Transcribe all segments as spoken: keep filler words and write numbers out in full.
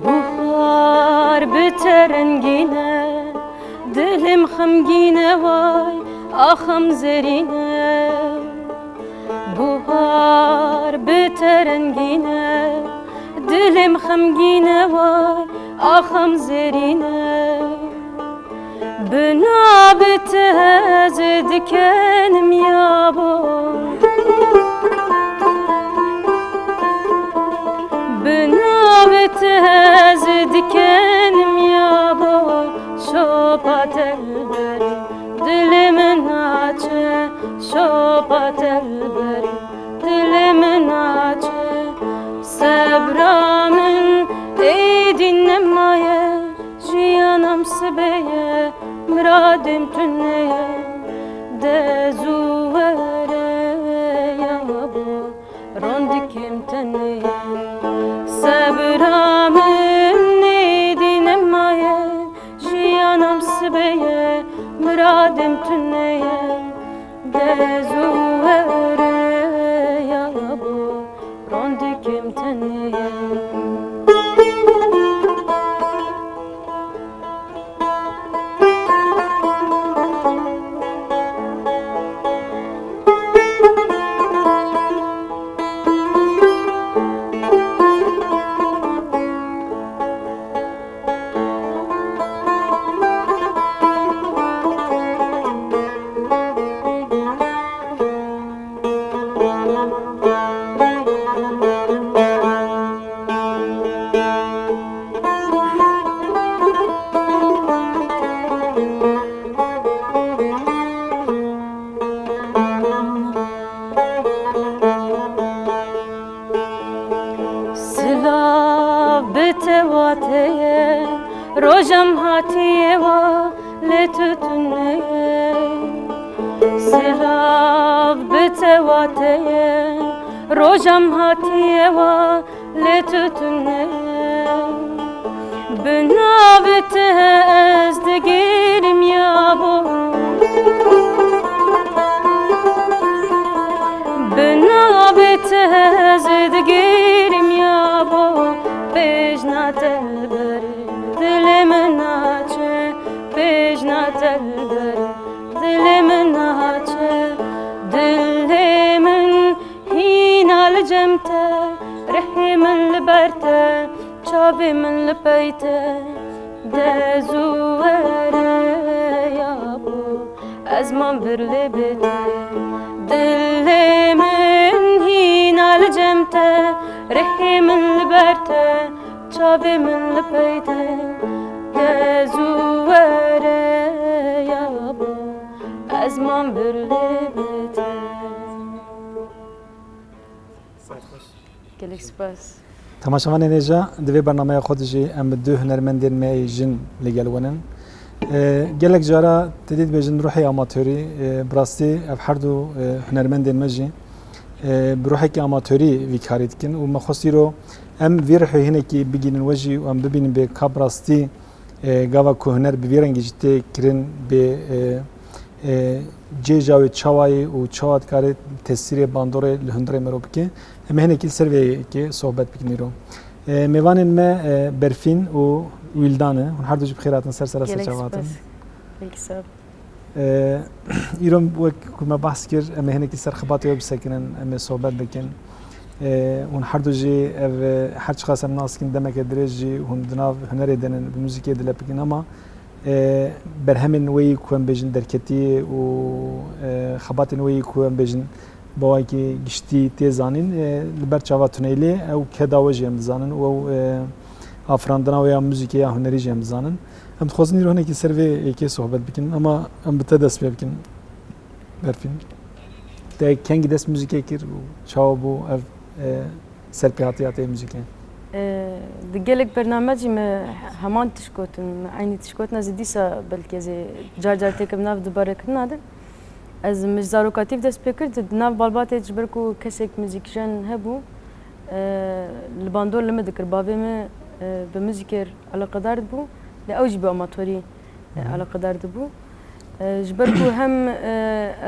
Buhar bi te rengîn e, dilê min xemgîn e, way axa min zêrîn e. Buhar bi te rengîn e, dilê min xemgîn e, way axa min zêrîn e. Bi navê te ez dikenim yabo. Bi navê te ez dikenim yabo. Şopa te li ber dilê min naçe. Şopa te li ber dilê min naçe. Sebra min êdî nemaye. Jiyana min sibê ye, miradê min tune ye, de zû were yabo, rondikê min tenê ye. Sebra min êdî nemaye, jiyana min sibê ye, miradê min tune ye, de zû were yabo, rondikê min tenê ye. Silav bi te wateye, roja min hatiye wa lê tu tune ye. Silav bi te wateye, roja min hatiye wa lê tu tune ye. Bi navê te ez digêrim yabo. Bi navê te ez digêrim yabo. Bêjna te li ber dilê min naçe. Bêjna te li ber dilê min naçe. Dilê min hîna li cem te, rihê min li ber te, çavê min li pey te. De zû were yabo, ez mam vir lê bê te. Dilê min hîna li cem te, rihê min li ber te, çavê min li pey te. De zû were yabo, ez mam vir lê bê te. Gelek spas. Temaşevanên hêja, di vê bernameya xwe de jî em bi du hunermendên me yê jin li gel we nin. E, gelek cara te dî dibêjin ruhê amatörî, e, bi rastî ev her du, e, hunermendên me jî, e, bi ruhekî amatorî vî karî dikin û me xwest îro em vî ruhê hinekî bigînin we jî û em bibînin bê ka bi rastî, e, gava ku huner bi vî rengî jî tê kirin bê, e, e, cêja wê çawa ye û çawa dikare tesîrê bandorê li hundirê mero bike. Em ê hinekî li ser vê yekê sohbet bikin îro. E, mêvanên me, e, Berfîn û Wîldan e. Hûn her du jî bi xêr hatin ser sera Gelek serçava hatin. Spas. Gelek sağ ol. E, îro wek ku me behs kir, em ê hinekî ser xebatê we bisekinin, em ê sohbet bikin. E, hûn her du jî ev, e, her çiqas em nas dikin demeke dirêj jî hûn di nav hunerê de ne, bi muzîkê dilepikin ama, e, berhemên wê yî ku em bêjin derketî û, e, xebatên wê yî ku em bêjin bi awayekî giştî tê zanîn, e, li ber çava tune ye lê ew keda we jî em dizanin û ew, e, afirandina wê ya muzîkê ya hunerî jî em dizanin. Em dixwazin îro hinekî ser vê yekê sohbet bikin, ama em bi te dest pê bikin, Berfîn. Te kengî dest muzîkê kir û çawa bû ev, e, serpêhatiya te yê muzîkê? E, di gelek bername jî me heman tişt gotin, me eynî tişt gotin, ez ê dîsa belkî ez ê car car têkim nav dubarekirina de. Ez min ji zarokatî dest pê kir, di nav malbatê ji ber ku kesek muzîkjen hebû, e, li bandor li min dikir. Bavê min, e, bi muzîkê re eleqedar dibû, lê ew jî bi amatorî, e, Hı hı. eleqedar dibû. E, ji ber ku hem, e,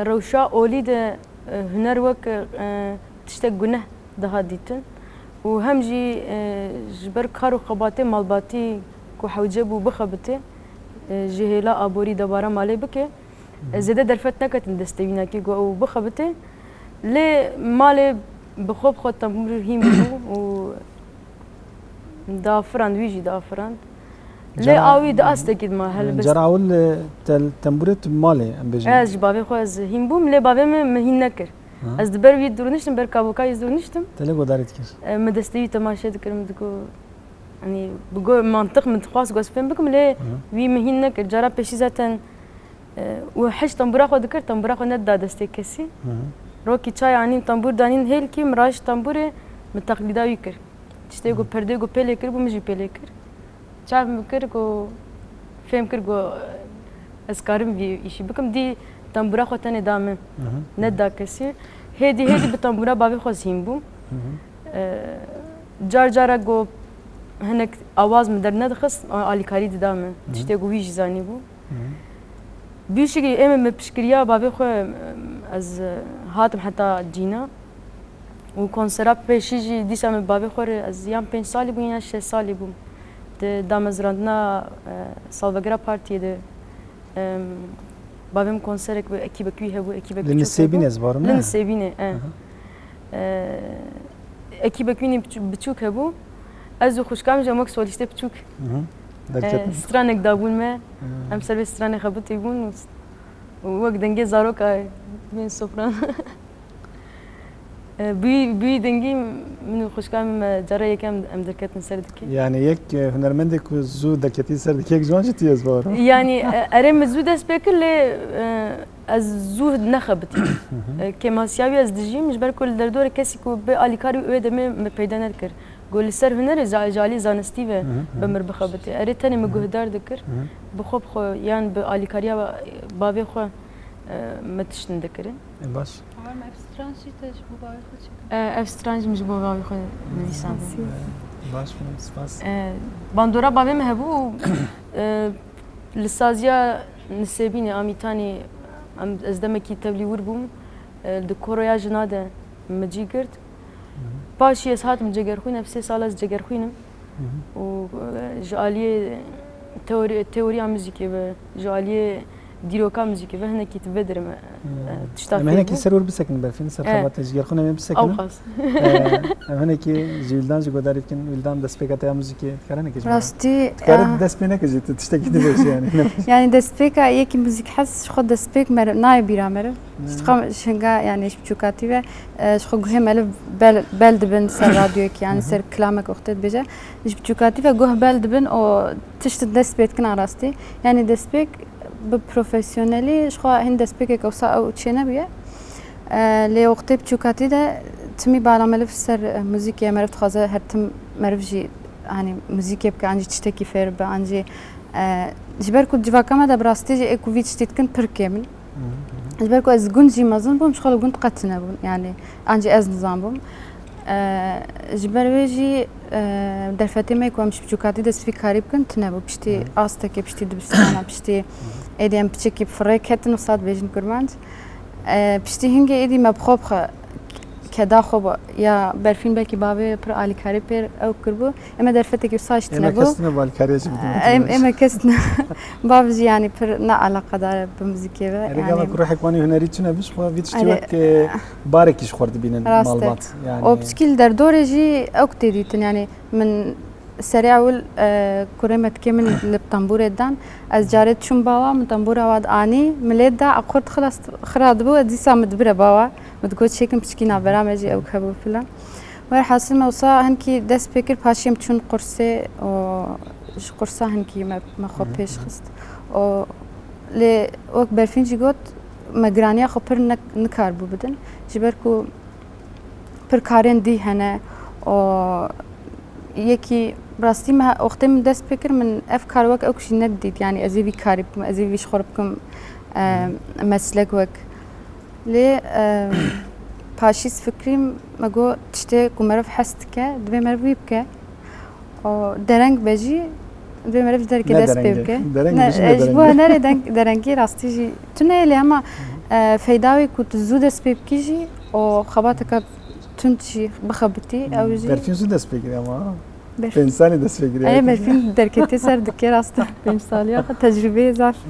rewşa olî de, e, huner wek, e, tiştek guneh dihat dîtin û hem jî, e, ji ber kar û xebatê malbatî ku hewce bû bixebitê, e, ji hêla aborî debara malê bike. Hı hı. Zêde derfet neketin destê wî nekê ku ew bixebitê. Lê malê bi xwe bi xwe tembûr hîn bû û diafirand, wî jî diafirand. Lê Cara, a wî di astekî de ma helbest. Cara ewil, e, tel-, tembûrê tu malê, em bêjin. Ez ji bavê xwe ez hîn bûm, lê bavê min min hîn nekir. Aha. Ez di ber wî dirûniştim, ber kavoka wî dirûniştim. Te lê godarî dikir? E, min destê wî temaşe dikir, min digot, Yanî, bi go-, mantiq min dixwast ku ez fêm bikim, lê Hı hı. wî min hîn nekir. Cara pêşî zaten, e, û hej tembûra xwe dikir, tembûra xwe nedida destê kesî. Hı hı. Rokî çay anîn, tembûr danîn hêlkî, min raşt tembûrê, min teqlîda wî kir. Tiştê ku Hı. perdê ku pê lê kiribû, min jî pê lê kir. Çav min kir ku fêm kir ku ez karim vî îşî bikim. Dî tembûra xwe tenê da min. Hı hı. Nedida kesî. Hêdî hêdî bi tembûra bavê xwe zîn bûm. Hı hı. E, car cara ku hinek awaz min dernedixist, alîkarî dida min. Hı hı. Tiştê ku wî jî zanîbû. Hı hı. Bîşikî ê min, min pişkiriya bavê xwe, ez hatim heta Cîna. Û konsera pêşî jî dîsa min bavê xwe re, ez yan pênc salî bûm yan şeş salî bûm. Di damezrandina, e, salvegera partiyê de, em, bavê min konserek bi ekîbek wî hebû, ekîbek Li biçûk Nisêbînê hebû. ez barim, Li ne? Nisêbînê, e. Aha. E, ekîbek wî nî biçû-, biçûk hebû. Ez û xwişka min jî em wek solîstê biçûk, Hı hı. e, Derketin. stranek dabûn me. Hı. Em ser vê stranê xebitî bûn û, û wek dengê zaroka bên sofran. E, bi, bi dengî min û xwişka min me cara yekem em derketin ser dikê. Yani yek, e, hunermendê ku zû derketî ser dikê, yek ji wan jî tu yî ez bawerim. Yani, e, erê min zû dest pê kir lê, e, ez zû nexebitîm. Hı hı. E, kêmasiya wî ez dijîm, ji ber ku li derdorê kesî ku bê alîkar wî wê demê min peyda nedikir. Got li ser hunerê za-, ji alî zanistî ve Hı hı, hı hı. bi mir bixebitê. Erê tenê min Hı hı. guhdar dikir. Hı hı. Bi xwe bi xwe yan bi alîkariya bavê xwe, e, me tiştin dikirin. E, baş. Ama ev stranjî te ji bo bavê xwe çêkir? E, ev stranjî min ji bo bavê xwe nivîsandin. E, baş bû, spas. E, bandora bavê min hebû û, e, li saziya Nisêbînê a Mîtanî em, ez demekî tevlî wir bûm. E, di koroya jina de min cî girt. Hı hı. Paşî ez hatim cegerxwîn, ev sê sal ez cegerxwîn im. Hı hı. Û, e, ji aliyê teori-, teoriya muzîkê ve, ji aliyê dîroka muzîkê ve hinekî ti vê derê me, Hı. e, tişta Em fêr hinekî bû. ser wir bisekinin Berfîn, ser E. xebatê ji gel xwe em ê bisekinin. Ewqas. E, em hinekî ji Wîldan jî godarî bikin. Wîldan, destpêka te ya muzîkê dikare nekir ji me re? Rastî, Dikare ah. dest pê nekir jî, tu tiştekî dibêjî yani. Yani destpêka yekî muzîk hes ji xwe destpêk meriv, nayê bîra meriv. Hı. Ji xwe şinga yani ji biçûkatî ve, e, ji xwe guhê meriv bel, bel dibin ser radyoyekî yani Hı hı. ser kilamek wextê dibêje. Ji biçûkatî ve guh bel dibin û tişt dest pê dikin a rastî. Yani destpêk bi profesyonelî ji xwe hin destpêkek wisa ew çênebûye. E, lê wextê biçûkatî de timî bala meriv ser, e, muzîkê meriv dixwaze her tim meriv jî, hani, muzîkê bike, an jî tiştekî fêr bibe, an jî, e, ji ber ku civaka me de bi rastî jî ê ku vî tiştî dikin pir kêm in. Hı hı, hı hı. Ji ber ku ez gund jî mezin bûm, ji xwe li gund qet tune bûn. Yani, ancî ez nizan bûm. E, ji ber wê jî, e, derfetê me ku em ji biçûkatî dest vî karî bikin, tune bû. Piştî Hı. astekê, piştî dibistana, piştî êdî em piçekî bi firê ketin, wisa dibêjin kurmanc. E, piştî hingê êdî me bi xwe bi xwe keda xwe ba, ya Berfîn belkî bavê pir alîkarî pêr ew kiribû. Ême derfetekî wisa jî Ême tune bû. Kes tune bi alîkariya jî bidin. Em, ême kes tune. Bav jî, yanî, pir ne eleqedar e bi muzîkê ve. Erê, gava Yani, ku ruhek wan ê hunerî tune bi, ji xwe vî tiştî Erê. wek, e, barekî ji xwe dibînin Rast e. malbat. Yani, O piçkî li derdorê jî ew tê dîtin. Yani, min serê ewil, e, kurê me dikê min li tembûrê dan. Ez carê diçûm bawa, min tembûra wa dianî, min lê da, equrt xilas, xira dibû, ez dîsa min dibire bawa. Min digot, "Çêkin piçkî navbera me jî ew hebû" filan. Werhasil me wisa hinkî dest pê kir, paşê em çûn qursê û ji qursa hinkî me, me xwe Hı hı. pêş xist. Û lê wek Berfîn jî got, me giraniya xwe pir ne-, nikarbû bidin. Ji ber ku pir karên dî hene û yekî bi rastî me wextê min dest pê kir, min ev kar wek ew jî nedidît. Yani ez ê vî karî bikim, ez ê vî ji xwe re bikim, e, Hı. meslek wek. Lê, e, paşî ez fikrîm, me got, tiştê ku meriv hes dike, divê meriv wî bike. Û dereng be jî, divê meriv ji derekê Ne dest pê derengê. bike. Dereng Ne, be jî, ne e, ji bo derengê. hunerê deng-, derengî rastî jî tune ye, lê hema, Hı hı. e, feyda wê ku tu zû dest pê bikî jî û xebateke tund jî bixebitî, ew jî Berfîn zû dest pê kiriye ama, ha? Berfîn. Pênc salî dest pê kiriye. Ê, Berfîn derketê ser dike, rast e. Pênc salî ya xwe tecrûbeyê zaf Hı.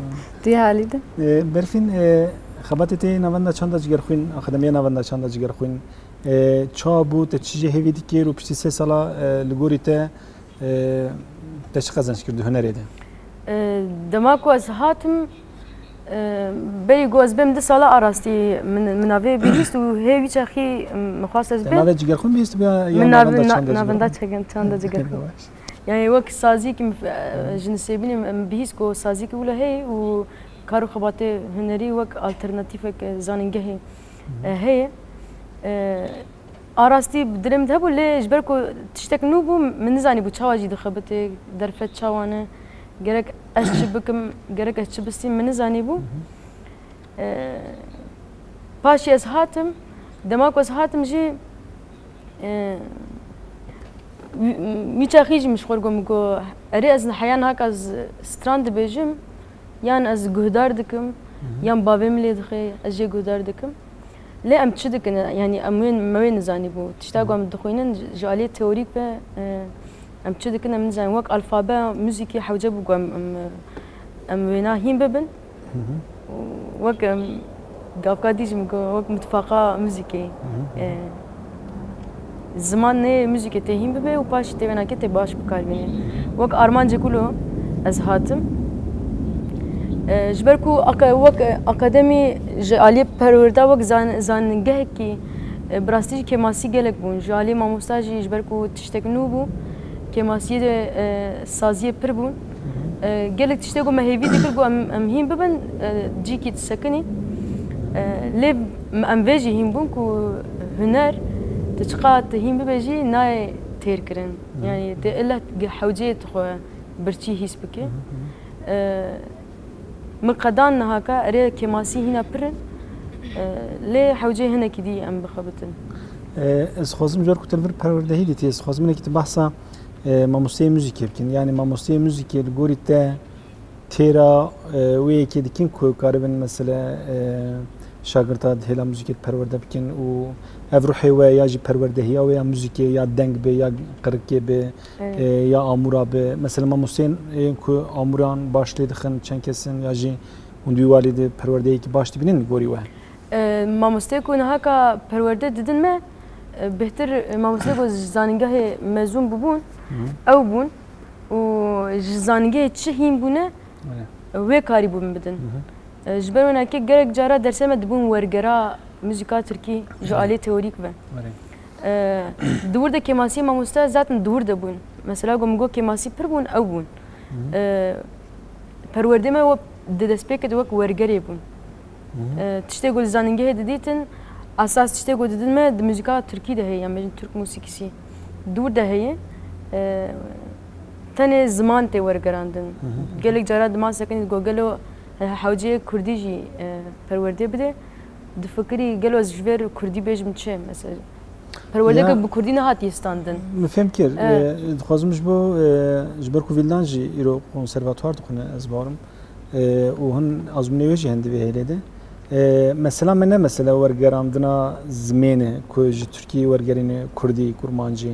tu yê alî de. E, Berfîn, e, xebatê te yê Navenda Çanda Cigerxwîn, Akademiya Navenda Çanda Cigerxwîn, e, çawa bû, te çi jê hêvî dikir û piştî sê sala, e, li gorî te, e, te çi qezenc kir di hunerê de? E, dema ku ez hatim, e, berî ku ez bêm du sala a rastî min, min navê bihîst û hê wî çaxî, e, min xwest ez Te bêm. navê Cigerxwîn bihîst ya, ya Min navê navenda na-, Çanda navenda Cigerxwîn? Çanda Cigerxwîn. Baş. Yani wek sazîkî min, e, ji nisêbînê min bihîst ku sazîkî wilo heye û kar û xebatê hunerî wek alternatîfek, e, zanîngehê, Hı hı. e, heye. E, A rastî bi dilê min de hebû, lê ji ber ku tiştek nû bû, min nizanîbû çawa jî dixebitê, derfet çawa ne, gerek ez çi bikim, gerek ez çi bistînim, min nizanîbû. Hı hı. E, paşê ez hatim, dema ku ez hatim jî, e, wî, wî çaxî jî min ji xwe re got, min got, "Erê, ez heya niha ka ez stran dibêjim." Yan ez guhdar dikim, Hı hı. yan bavê min lê dixe, ez jê guhdar dikim. Lê em çi dikin? Yanî em wê, me wê nizanîbû. Tişta Hı hı. ku em dixwînin ji, ji aliyê teorîk ve, e, em çi dikin em nizanin. Wek alfabe muzîkê hewce bû ku em, em, em wêna hîn bibin. Hı hı. Û wek em Gavka dî jî min got, wek mitfaqa muzîkê, Hı hı. e, zimanê muzîkê tê hîn bibe û paşî tê wênakê tê baş bikar bîne. Wek armancek wilo ez hatim. E, ji ber ku aka-, wek, e, akademî ji aliyê perwerda wek zan-, zanîngehekî, e, bi rastî jî kêmasî gelek bûn. Ji aliyê mamosta jî ji ber ku tiştek nû bû, kêmasiyê de, e, saziyê pir bûn. Hı hı. E, gelek tiştê ku me hêvî dikir ku em, em hîn bibin, e, cîkî disekinî. E, lê em vê jî hîn bûn ku huner, tu çiqa tu hîn bibe jî nayê têr kirin. Hı hı. Yani, tu illa hewceyê tu xwe birçî hîs bike. Hı hı, hı hı. E, Min qedan niha ka, erê kêmasî hîna pir in, e, lê hewceyê hinekî dî em bixebitin. E, ez xwazim ji ber ku te li vir perwerdehî dîtî, ez xwazim hinekî tu behsa, e, mamosteyê muzîkê bikin. Yani mamosteyê muzîkê li gorî te têra, e, wê yekê dikin ku karibin mesele, e, şagirta di hêla muzîkê de perwerde bikin û ev ruhê we ya jî perwerdehiya we ya muzîkê ya deng be ya qirikê be, Evet. e, ya amûra be. Mesela mamosteyên, e, ku amûran baş lê dixin, çend kes in ya jî hûn di wî walî de perwerdeyekî baş dibînin li gorî we? E, mamosteyê ku niha ka perwerde didin me, e, bêhtir, e, mamosteyê ku ji zanîngehê mezûn bûbûn, Hı hı. ew bûn û ji zanîngehê çi hîn bûne, Evet. wê karî bû min bidin. Hı hı. E, ji ber wênakê gelek cara dersê me dibûn wergera muzîka tirkî ji aliyê teorîk ve. Werê. E, di wir de kêmasiyê mamoste zaten di wir de bûn. Mesela ku min got kêmasî pir bûn, ew bûn. Hı hı. E, perwerdê me we di destpêkê de wek wergerê bûn. Hı hı. E, tiştê ku li zanîngehê didîtin, esas tiştê ku didin me di muzîka tirkî de heye, em bêjin Türk musikisi. Di wir de heye. E, Tenê ziman tê wergerandin. Hı hı. Gelek cara dima sekinî digo gelo E, hewceyê kurdî jî, e, perwerdê bide. Difikirî gelo ez ji vê re kurdî bêjim çi? Mesela, perwerdeke Ya. bi kurdî nehatiye standin. Min fêm kir. E. E, dixwazim ji bo, e, ji ber ku Vîldan jî îro konservatuar dixwîne, ez bawerim. E, û hin azmûnê wê jî hin di vê hêlê de. E, mesela me ne mesele wergerandina zimêne ku ji tirkî wergerîne kurdî, kurmancî.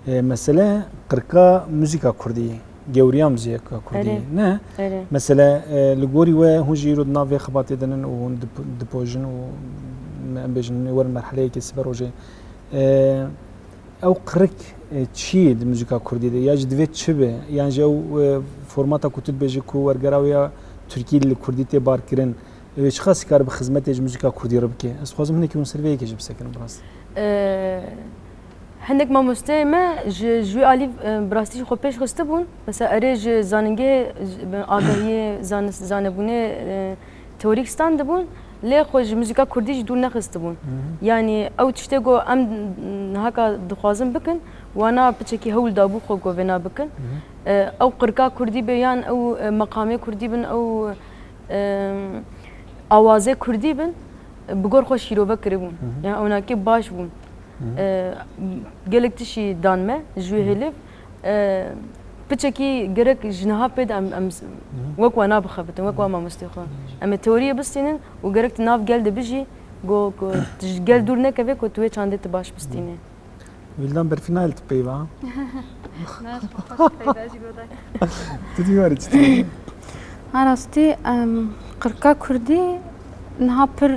E, mesele qirka muzîka kurdî, gewriya muzîka kurdî. Erê. Ne? Erê. Mesele, e, li gorî we hûn jî îro di nav vê xebatê de nin û hûn dip-, dipojin û me, em bêjin, hûn ê werin merheleyekê sibe rojê. E, ew qirik, e, çi ye di muzîka kurdî de? Ya jî divê çi be? Yan jî ew, e, formata ku tu dibêjî ku wergera wê ya tirkî li kurdî tê barkirin, wê çiqas kar bi xizmetê ji muzîka kurdî re bike? Ez dixwazim hinekî hûn ser vê yekê jî bisekinin, bi rast. E, Hinek mamosteyê me ji, ji wî alî, e, bi rastî jî xwe pêş xistibûn. Mesela erê ji zanîngehê, ji, bi agahiyê, zanis-, zanebûnê, e, teorîk standibûn, lê xwe ji muzîka kurdî jî dûr nexistibûn. Hı hı. Yanî ew tiştê ku em nihaka dixwazin bikin, wana piçekî hewl dabû xwe ku vêna bikin. Hı hı. E, ew qirka kurdî be yan ew, e, meqamê kurdî bin, ew, e, awazê kurdî bin, bi gor xwe şîrove kiribûn. Hı hı. Yan ewnakê baş bûn. Hı hı. E, gelek tişî dan me ji wê Hı hı. hêliv. E, piçekî gerek ji niha pê de em, em s-, Hı hı. wek wana bixebitin, wek Hı hı. wan mamostê xwe. Hı hı. Em ê teoriyê bistînin û gerek tu nav gel de bijî, go, go tu ji gel dûr nekevê, ku tu wê çandê tu baş bistînî. Hı hı. Vîldan berfî nayê li tu peyva. Na, ji xwe xweş peyda jî goday. Tu dîwarî çi dî? Ha, rastî, em, qirka kurdî niha pir,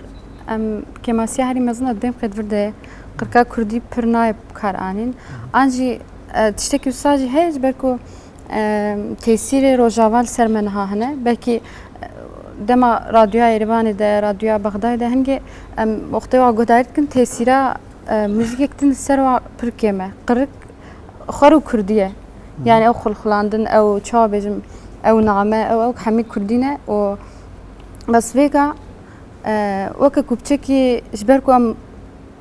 em, kêmasiya herî mezin e, dibêm qêt vir de ye. Qirka kurdî pir nayê bi kar anîn. Hı hı. An jî, e, tiştekî wisa jî heye, ji ber ku, em, tesîrê Rojava li ser me niha hene. Belkî, e, dema radyoya Êrîvanê de, radyoya Bexdayê de hingê em wextê wa guhdarî dikin, tesîra, e, muzîkek din li ser wa pir kêm e. Qirik xwer û kurdî ye. Hı. Yanî ew xulxulandin, ew çawa bêjim, ew name, ew, ew hemî kurdî ne û bes vêga, e, weke ku piçekî ji ber ku em,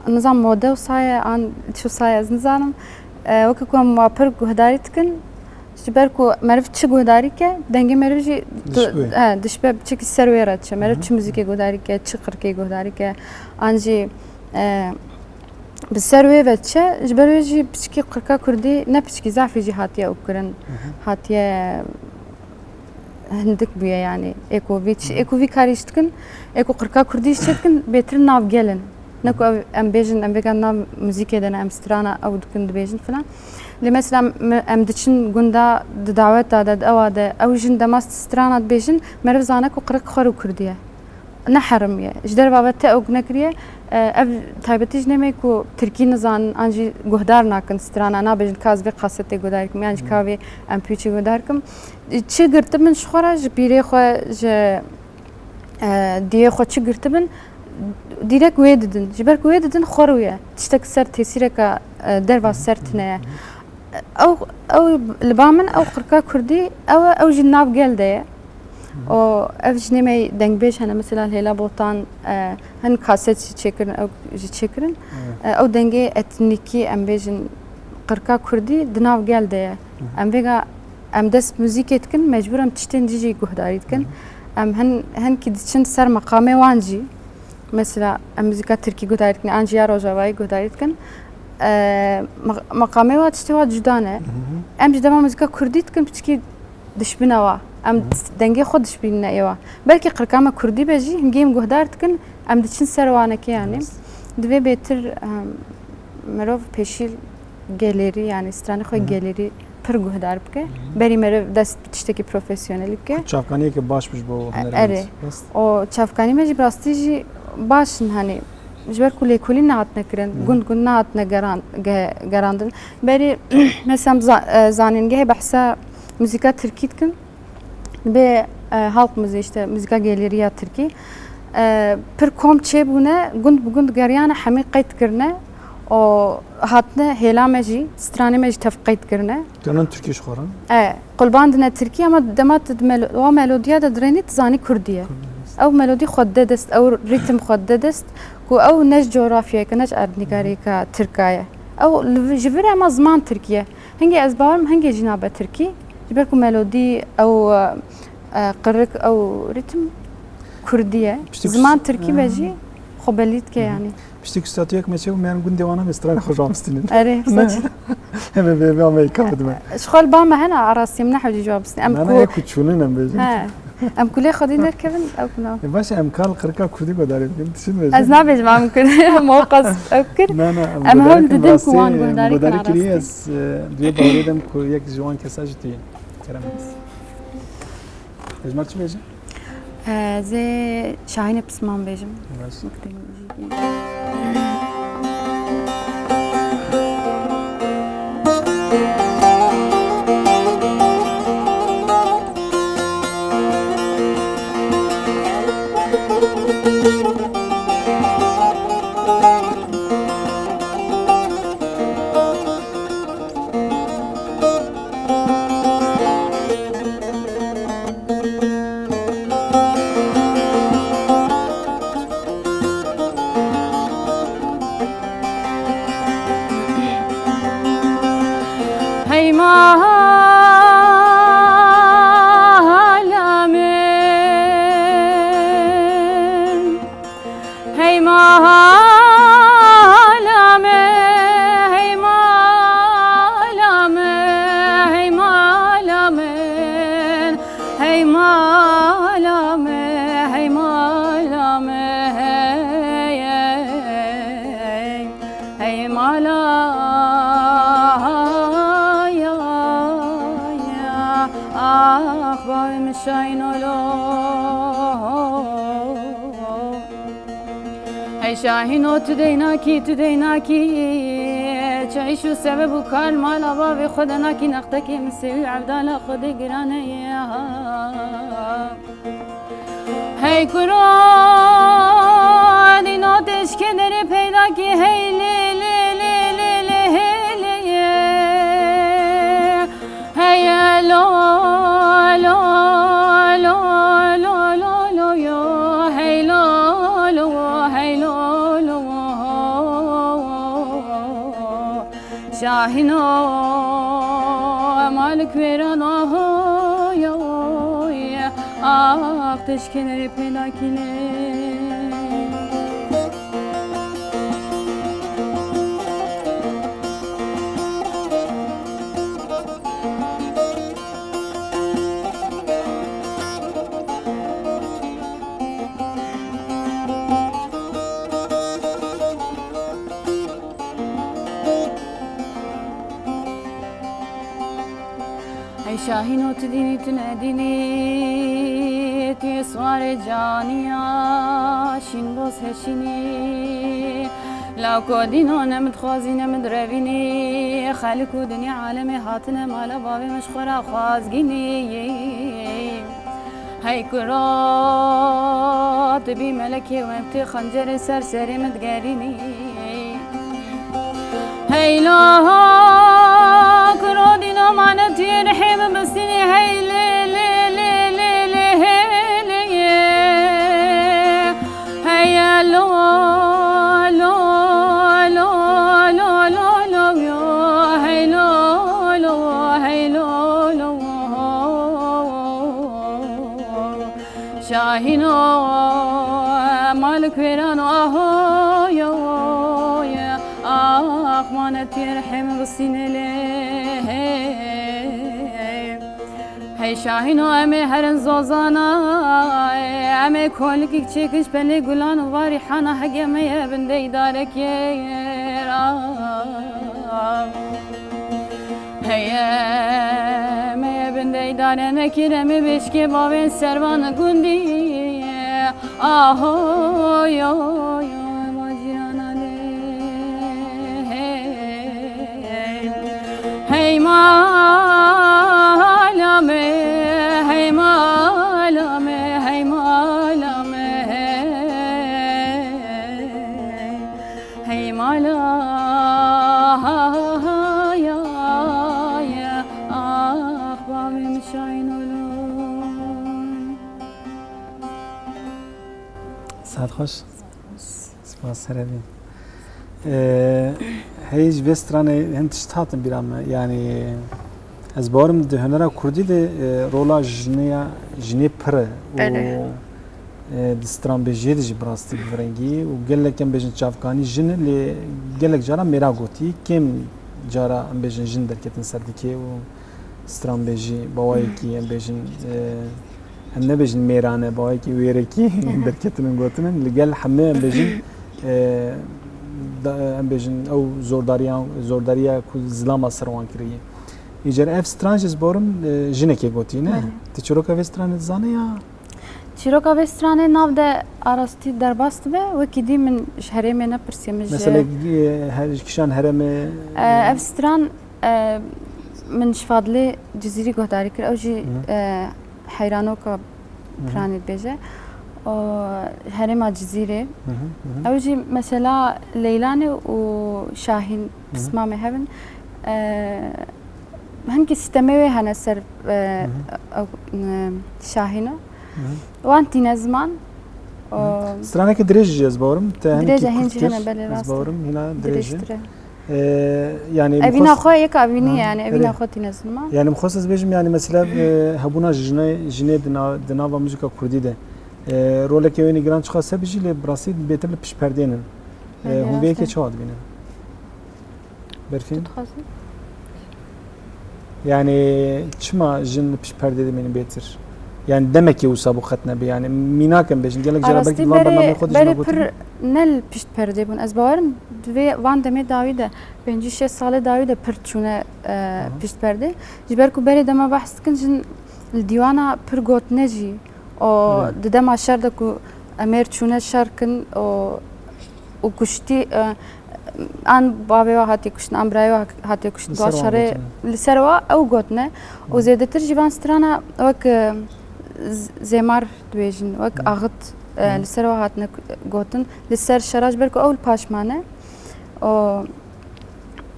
nizam mode wisa ye, an çi wisa ye, ez nizanim. E, weke ku em wa pir guhdarî dikin, ji ber ku meriv çi guhdarî ke, dengê meriv jî tu, Dişbe. e, dişbe piçekî ser wê re diçe. Meriv Hı hı. çi muzîkê guhdarî ke, çi qirkê guhdarî ke, an jî, e, Bi ser wê ve diçe, ji ber wê jî piçikî qirka kurdî, ne piçikî, zafî jî hatiye ew kirin, Hı hı. hatiye hindik bûye yanî. Ê ku vî çi-, Hı hı. ê ku vî karî jî dikin, ê ku qirka kurdî jî çêdikin, bêtir nav gel in. Ne ku ew, em bêjin, em vêga nav muzîkê de ne, em strana ew dikin dibêjin filan. Lê mesela me-, em diçin gunda di daweta de, di ewa de, ew jin dema strana dibêjin, meriv zane ku qirik xwer û kurdî ye. Ne herim ye. Ji derva ve te ew nekiriye. E, ev taybetî ji nemê ku tirkî nizanin an jî guhdar nakin strana, nabêjin ka ez vê kasetê guhdar kim, yan jî ka vê M P üçê guhdar kim. Çi girtibin ji xwe re, ji pîrê xwe, ji, e, diyê xwe çi girtibin, dîrek wê didin. Ji ber ku wê didin xwe rûye. Tiştek ser tesîreka, e, derva ser tine ye. Ew, ew li ba min ew qirka kurdî, ew e, ew jî nav gel de ye. Hı hı. Û ev ji nêmey dengbêj hene, mesela Leyla Botan, e, hin kaset jî çêkirin, ew jî çêkirin. Evet. E, ew dengê etnîkî, em bêjin, qirka kurdî di nav gel de ye. Hı hı. Em vêga, em dest muzîkê dikin, mecbûr em tiştên dî jî guhdarî dikin. Hı hı. Em hin, hinkî diçin ser meqamê wan jî. Mesela, em muzîka tirkî guhdarî dikin, an jî ya rojavayî guhdarî dikin. E, me-, meqamê wa tiştê wa cuda ne. Hı hı. Em ji dema muzîka kurdî dikin, piçikî dişbine wa. Em Hı hı. dengê xwe dişbînine ê wa. Belkî qirka me kurdî be jî, hingê em guhdar dikin, em diçin ser wanekê yanî. Rast. Divê bêtir, em, mirov pêşî gelêrî, yanî stranê xwe Hı hı. gelêrî pir guhdar bike. Hı hı. Berî meriv dest bi tiştekî profesyonelî bike. Ku çavkaniyeke baş bi ji bo E, hunermend. erê. Rast. O çavkanî me jî bi rastî jî baş in, hani, ji ber ku lêkolîn nehatine kirin, Hı hı. gund gund nehatine geran-, ge-, gerandin. Berî, mesela, za-, e, zanîngehê behsa muzîka tirkî dikin. Bê, e, halk müziği, işte, muzîka gelêrî ya tirkî. E, pir kom çêbûne, gund bi gund geriyane, hemî qeyd kirine. O hatine hêla me jî, stranê me jî tev qeyd kirine. Dönen Türkiye şu xora? E, qulbandine tirkî, ama dema tu di melo-, wa melodiya de dirênî, tu zanî kurdî ye. Kurdî, evet. Ew melodî xwe dide dest, ew rîtim xwe dide dest, ku ew ne ji coğrafyayeke, ne ji erdnîgariyeke tirka ye. Ew li vi-, ji vir e, ama ziman tirkî ye. Hingê ez bawerim, hingê jî nabe tirkî. Ji ber ku melodî ew, e, qirik, ew rîtim Kurdî ye. Piştî ku Ziman s-, tirkî be ha. jî xwe belî dike Hı hı. yanî. Piştî ku statuyek me çêbû, me yan gundê wana vê stranê xwe ji wan stînin. Erê, Ne? saç. Em ê vê, vê Amerîka bidime. Ji xwe li ba me hene, a rastî min nehewcî cewab bistîne. Em Na, na, ku ê ku çûnin em bêjin. He. Em ku lê xwedî derkevin, ew ku na. E, baş e, em kar li qirika kurdî guhdarî bikin. Tu çi dibêjî? Ez nabêjim, em kir. Me qas ew kir. Na, na, em Em guhdarî hewl bikin, didin ku rastî, wan em guhdarî guhdarî bikin, kirî, rastî. ez, e, divê bawerê dem ku yek ji wan kesa jî tu yî. Kerem. Ez mar çi bêjim? Ez ê Şahînê Pisman bêjim. Baş. Hey mala min. Hey mala me, hey mala me, hey mala me, hey mala me, hey mala me, hey, hey, hey mala ya, ya, ah, bavê min şayîn olo. Hey Şahîno, tu deynakî, tu deynakî. Çi îş û sebeb û kar mala bavê xwe de nakî, nextekê min sêwî evdala xwe de giran e. Hey kuro, dîno têşkê derê peyda kî, hey lê, lê, lê, lê, lê, hey lê. Hey lo, lo, lo, lo, lo, lo, yo. Hey lo, lo, hey lo, lo. Şahîno, malik wêran, aho, yo, ye. Ax, teşkelerê pênakî lê. Hey Şahîno, tu dînî, tu nedînî, tu yê siwarê caniya, şînboz heşînî. Law ku dîno ne min dixwazî, ne min direvînî, xelik û dinya alemê hatine mala bavê min ji xwe re xwazgînî. Hey kuro, tu bî melekê wê, tu xencerê ser serê min digerînî. Hey lo, kuro dîno mane tu yê rihê min bistînî. Hey lê, lê, lê, lê, lê, hey lê. Hey lo, lo, lo, lo, lo, yo. Hey lo, lo, hey lo, lo. Şahîno, malik wêran, aho, yo, ye. Ax, mane tu yê rihê min bistînê lê. Hey Şahîno, em ê herin zozana, em ê kolikîk çêkin ji pelê gulan û va rîhana, hege me ye bin deydarekê ra. Hey, em ê bin deydare nekin, em ê bêşkê bavên servan gundî. Aho, yo, yo, ema ciyana lê. Hey, hey mala me, hey mala me, hey mala me, hey. Hey mala ya, ya, ah, bavê min şayîn olo. Saet xweş. Spas, here bî. Ee, hey, ji vê stranê hin tişt hatin bîra me. Yanî, ez bawerim di hunera kurdî de, e, rola jinê ya, jinê pir e û, Erê. E, di stranbêjiyê de jî bi rastî bi virengî û gelek em bêjin çavkanî jin e, lê gelek cara mêra gotî. Kêm cara em bêjin jin derketin ser dikê û stranbêjî bawayekî em bêjin, e, em nebêjin mêrane, bawayekî wêrekî derketinin gotinin. Li gel hemê em bêjin, e, da, em bêjin ew zordariya, zordariya ku zilama ser wan kiriye. Îcar ev stran jî ez bawerim, e, jinekê gotî ne? Belê. Tu çîroka vê stranê dizanî ya? Çîroka vê stranê nav de arastî derbas dibe, wekî dî min ji herêmê nepirsiye, min ji Mesela, e, her, kişan herêmê, E, ev stran, e, min ji Fadilê Cizîrî guhdarî kir. Ew jî, Hı. e, heyranoka Hı hı. piranê dibêje. O, herêma Cizîrê. Hı hı, hı hı. Ew jî mesela Leylanê û Şahîn Hı hı. pismamê hev in. E, hinkî sîtemê wê hene ser, e, Hı hı. ew, e, Şahîna. Hı hı. Wan tîne ziman. Hı. O, Straneke dirêj jî ez bawerim. Te hinkî Dirêj e, kurt hîn jî kir. Hene, belê, Ez rast e. bawerim hîna dirêj e. Dirêjtir e. E, yani Evîna mixwest-, xwe yek evînî Ha, yani, evîna erê. xwe tîne ziman. Yani mixwest ez bêjim yani mesela, e, hebûna jine, jinê di na-, di nava muzîka kurdî de, e, roleke wê nîgiran çiqas hebe jî lê bi rastî bêtir li pişt perdê nin. E, Belê, hûn vê rast yekê e. çawa dibînin? Berfîn? Tu dixwazî? Yani çima jin li pişt perdê dimînin bêtir? Yani demekê wisa bû qet nebe. Yani mînak em bêjin. Gelek cara belkî Arastî di van berê, bernameyê xwe de jî berê me gotin. pir ne li pişt perdê bûn. Ez bawerim divê van demê dawî de, pêncî şêst salê dawî de pir çûne, e, Aha. pişt perdê. Ji ber ku berê dema behs dikin, jin li dîwana pir gotine jî. O Evet. di dema şer de ku emêr çûne şer kin, o û kuştî, e, an bavê wa hatiye kuştin, an birayê wa hatiye kuştin. Li ser wan şerê gotine. Li ser wa ew gotine. Û Hı. zêdetir jî van strana wek, e, z-, zêmar dibêjin, wek Hı. axit, e, Hı. li ser wa hatine ku-, gotin. Li ser şera ji ber ku ew li paş mane. O Hı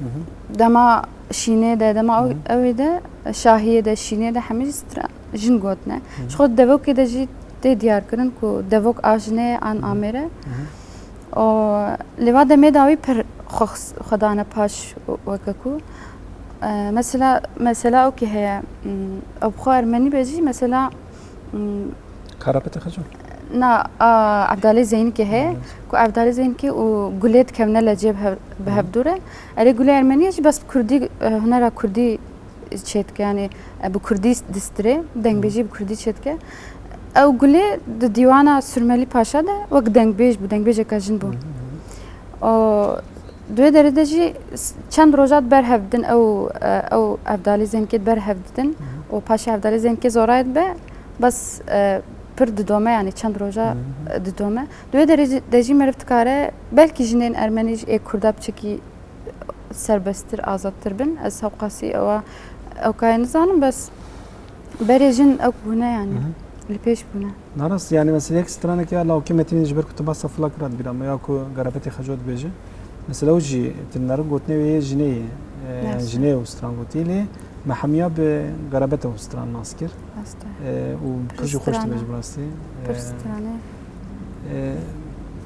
hı. dema şînê de, dema ew, Hı hı. ew ê de, şahiyê de, şînê de hemî jî stra-, jin gotine. Hı hı. Ji xwe devokê de jî tê diyar kirin ku devok a jinê ye an Hı hı. amêr e. Hı hı. O, lê va demê dawî pir xwe xs-, xwe dane paş weke ku, e, mesela, mesela ew kê heye, m, ew bi xwe ermenî be jî, mesela, m, Karapetê Xeco? Na, a, Evdalê Zeynikê heye, Evet. ku Evdalê Zeynikê û Gulê dikevne lecê bi hev-, bi Hı hı. hevdû re. Erê Gulê ermenî ye jî bes bi kurdî, e, hunera kurdî çêdike, yani, e, bi kurdî distirê, dengbêjî Hı. bi kurdî çêdike. Ew Gulê di dîwana Surmelî Paşa de wek dengbêj bû, dengbêjeka jin bû. Hı hı. O, di wê derê de jî s-, çend roja di ber hev didin, ew, e, ew Evdalê Zeynikê di ber hev didin Hı hı. û paşê Evdalê Zeynikê zorayê dibe, bes, e, pir didome, yani çend roja Hı hı. didome. Di wê derê jî, de jî meriv dikare, belkî jinên ermenî jî ê kurda piçekî serbesttir, azadtir bin. Ez hewqasî ewa, ew kayê nizanim, bes berê jin ew bûne yani. Hı hı. Li pêş bûne. Narast, yani mesela yek straneke ya lawkê Metînê ji ber ku tu basa Filak ra dibîra me ya ku Garabetê Xeco dibêje. Mesela ew jî tu nere gotinê wê yê jinê ye. E, yani Narast. jinê ew stran gotî lê me hemiya bi Garabetê ew stran nas kir. Rast e. E, û pir jî xweş dibêje bi rastî. Pir E, stranê. E,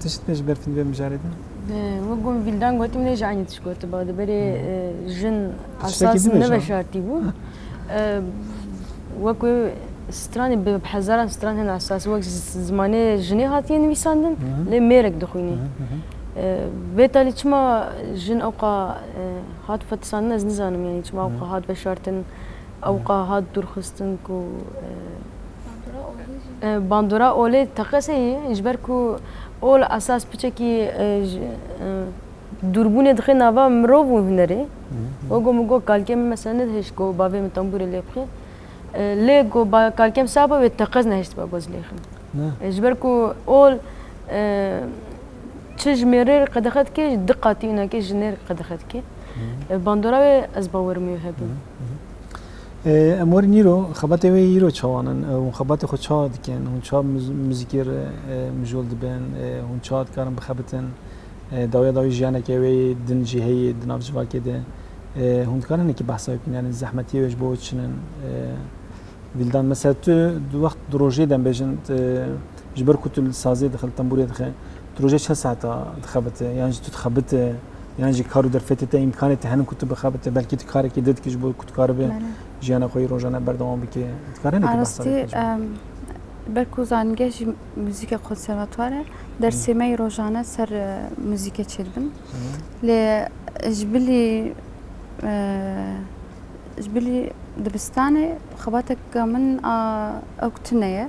tişt bê ji ber fîn vê mijarê de? E, wek ku Vîldan gotî, min ê jî eynî tişt gotiba. Di berê, Hı. e, jin Tiştekî esas din e ji neveşartî bû. Ha. E, wek wê stranê bi, bi hezaran stran hene esas. Wek z-, zimanê jinê hatiye nivîsandin, Hı hı. lê mêrek dixwînî. Hı hı, hı hı. E, vê talî çima jin ewqa, e, hat fetisandin ez nizanim, yani çima Hı. ewqa hat veşartin. Ewqa hat dûrxistin ku, e, Bandora olê jî. e, bandora olê teqez heye, ji ber ku ol esas piçekî, e, ji, e, dûrbûnê dixe nava mirov û hunerê. Hı hı. Wek ku min got, kalkê min mesela nedihişt ku bavê min tembûrê lê bixê. E, lê ku ba-, kalkê min saba wê teqez nehiştiba ku ez lêxim. Ne. E, ji ber ku ol, e, çi ji mêrê re qedexe dike, ji du qatî wînakê ji jinê re qedexe dike. Hı. E, bandora wê ez bawerim wê hebe. Hı hı. E, em werin îro, xebatê wê îro çawan in? E, hûn xebatê xwe ça dikin? Hûn ça muz-, muzîkê re, e, mijûl dibin? E, hûn ça dikarin bixebitin? E, dawiya dawî jiyaneke wê din jî heye di nav civakê de. E, hûn dikarin hinekî behsa wê bikin? Yani zehmetiyê wê ji bo çi nin? E, Vîldan, mesela tu di wext di rojê de em bêjin, tu, ji ber ku tu li sazê dixe, li tembûrê dixe, tu rojê çend saeta dixebite? Yan jî tu dixebite, yan jî kar û derfetê te, îmkanê te henin ku tu bixebite, belkî tu karekî din dikî ji bo ku tu karibe Belê. jiyana xwe yê rojane berdewam bike. Dikare hinekî behsa Arastî, vê bike ji bo? em, Ber ku zanîngeh jî muzîka konservatuar e, dersê me yê rojane ser, e, muzîkê çêdibin. Lê ji bilî, e, ji bilî dibistanê xebateke min a ewk tune ye.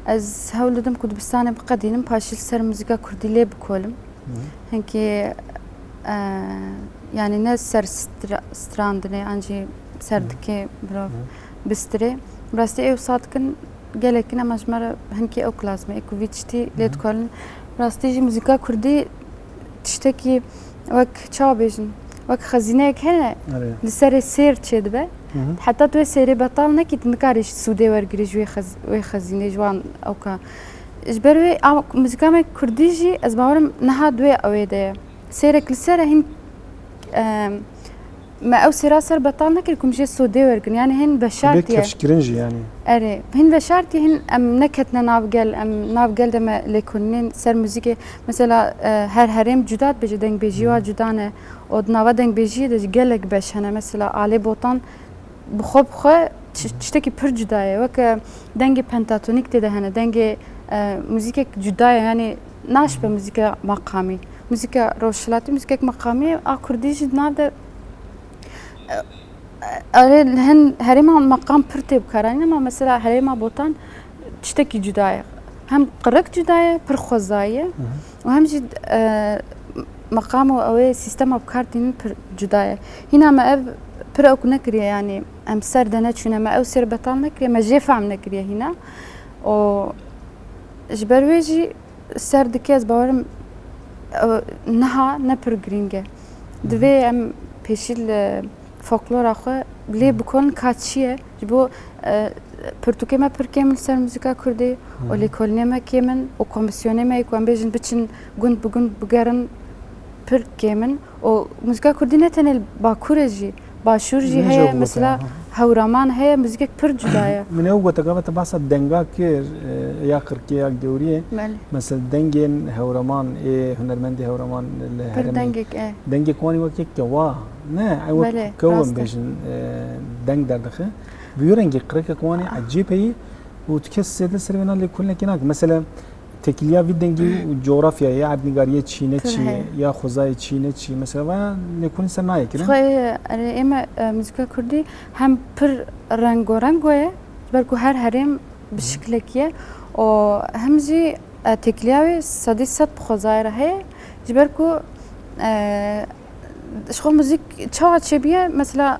Ez hewl didim ku dibistanê biqedînim, paşî li ser muzîka kurdî lê bikolim. Hinkî, e, yanî ne ser stra-, strandinê an jî ser dikê mirov bistirê. Bi rastî ew wisa dikin, gelek in, ema ji me re hinkî ew lazim e, ku vî tiştî lê dikorin. Bi rastî jî muzîka kurdî tiştekî wek, çawa bêjin, wek xezîneyek hene, li serê sêr çêdibe. Heta tu wê sêrê betal nekî, tu nikarî sûdê wergirî ji wê xez-, wê xezînê, ji wan ewka. Ji ber wê a, muzîka me kurdî jî, ez bawerim niha duê ew ê de ye. Sêrek li ser e hîn, em, me ew sêra ser betal nekir ku em jê sodê wergirin. Yani hîn veşartiye. Kevşkirin jî yani. Erê, hîn veşartiye, hîn em neketine nav gel, em nav gel de me lêkolînên ser muzîkê. Mesela, e, her herêm cuda dibêje, dengbêjî wa cuda ne. Û di nava dengbêjiyê de jî gelek beş hene. Mesela Alê Botan bi xwe bi xwe çi-, tiştekî pir cuda ye. Weke dengê pentatonîk tê de hene, dengê, e, muzîkek cuda ye, yanî naşbe muzîka meqamî. Muzîka rojhilatî, muzîkek meqamî ye, a kurdî jî di nav de, e, e, erê, hin herêma meqam pir tê bikaranîn, ema mesela herêma Botan tiştekî cuda ye. Hem qirik cuda ye, pir xwezayî ye. Û hem jî, e, meqam û ew ê sîstema bi kar tînin pir cuda ye. Hîna me ev pir ewk nekiriye, yanî em ser de neçûne, me ew sêr betal nekiriye, me jê fehm nekiriye hîna. Û ji ber wê jî ser dike, ez bawerim, e, niha ne pir girîng e. Divê em pêşî li folklora xwe lê bikolin ka çi ye. Ji bo, e, pirtûkê me pir kêm in li ser muzîka kurdî û lêkolînê me kêm in û komîsyonê me yê ku em bêjin biçin gund bi gund bigerin pir kêm in. Û muzîka kurdî ne tenê li Bakur e jî, Başûr jî heye, mesela Hewraman heye, muzîkek pir cuda ye. Min ew gote gava te behsa denga kir, e, ya qirkê ya gewriyê. Belê. Mesela dengên Hewraman, ê hunermendê Hewraman li herêmê. Pir dengek e. Dengek wan wek yek kewa. Ne, ew wek kew em bêjin, e, deng derdixe. Bi wî rengî qirikek wan ê ecêb heye û tu kes zêde ser vêna lêkolînekê nake. Mesela têkiliya vî dengî û coğrafyayê, ya erdnîgariyê çî ne çî, ya xwezayê çî ne çî. Mesela vaya lêkolîn ser nayê kirin. Xwe, erê, ê me, e, muzîka kurdî hem pir rengorengo ye, ji ber ku her herêm bi şiklekî ye û hem jî, e, têkiliya wê sedî sed bi xwezayê re heye, ji ber ku, e, ji xwe muzîk çawa çêbûye, mesela,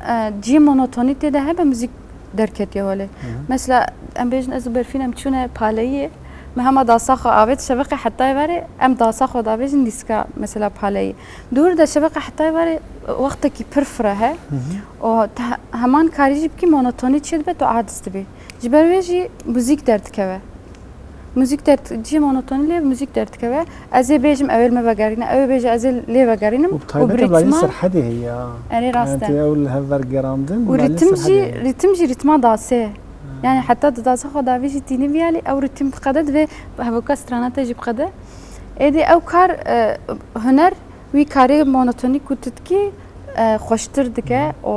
e, cihê monotonî tê de hebe, muzîk derketiye holê. Mesela, em bêjin ez û Berfîn em çûne Paleyiyê, me hema dasa xwe avêt şeveqê hetayê verê, em dasa xwe davêjin dîska, mesela, Paleyî. Dûr de şeveqê hetayê verê wextekî pir fireh e û te heman karî jî bikî, monotonî çêdibe, tu aciz dibî. Ji ber wê jî muzîk derdikeve. Muzîk derd-, cihê monotonî lê muzîk derdikeve. Ez ê bêjim, ew ê li me vegerîne, ew ê bêje, ez ê lê vegerînim. Û bi taybet û bi rîtma serhedê heye ya. Erê, rast e. Ew li hev vergerandin, û rîtim jî, rîtim jî rîtma dasê. Ha. Yani heta di dasa xwe davî jî tînî viyalî, ew rîtim diqede, divê hevka strana te jî biqede. Êdî ew kar, e, huner wî karê monotonî ku tu dikî, e, xweştir dike û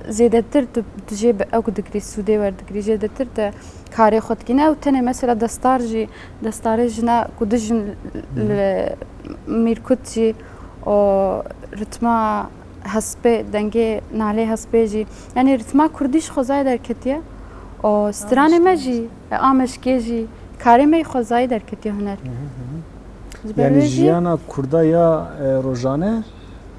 zêdetir tu, tu jê bi ew digirî, sûdê werdigirî, zêdetir te karê xwe dikî. Ne ew tenê mesela destar jî, destarê jina ku dijin li Mîrkut jî û ritma hespê, dengê nalê hespê jî. Yanî ritma kurdî ji xwezayê derketiye û stranê me jî, ameşkê jî, karê me yê xwezayê derketiye huner. Ji ber wê jî jiyana kurda ya, e, rojane,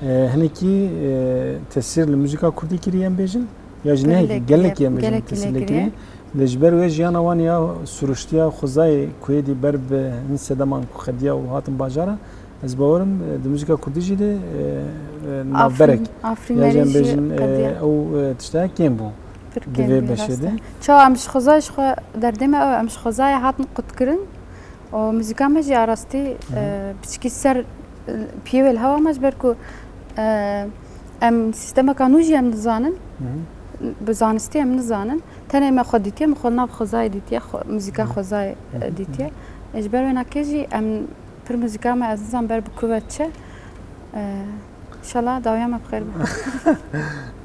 e, hinekî, e, tesîr li muzîka kurdî kiriye em bêjin? Ya jî ne gelek, gelek em bêjin, gelek tesîr lê kiriye. Lê ji ber wê jiyana wan ya siruştiya xwezayê ku êdî ber bi hin sedeman ku xediya û hatin bajara, ez bawerim, e, di muzîka kurdî jî de, e, e, navberek. Afrîn, ya jî em bêjin, e, ew, e, tişta kêm bû. Pir kêm bû, rast e. Çawa em ji xwezayê ji xwe derdê me ew, em ji xwezayê hatin qutkirin. Û muzîka me jî a rastî, e, piçikî ser, e, piyê wê li hewa me, ji ber ku, e, em sîstemeka nû jî em nizanin, bi zanistî em nizanin. Tenê me xwe dîtiye, min xwe nav xwezayê dîtiye, xwe, muzîka xwezayê, e, dîtiye. E, ji ber wê nakê jî em pir muzîka me, ez nizanim ber bi ku ve diçe. E, Înşallah dawiya me bi xêr be.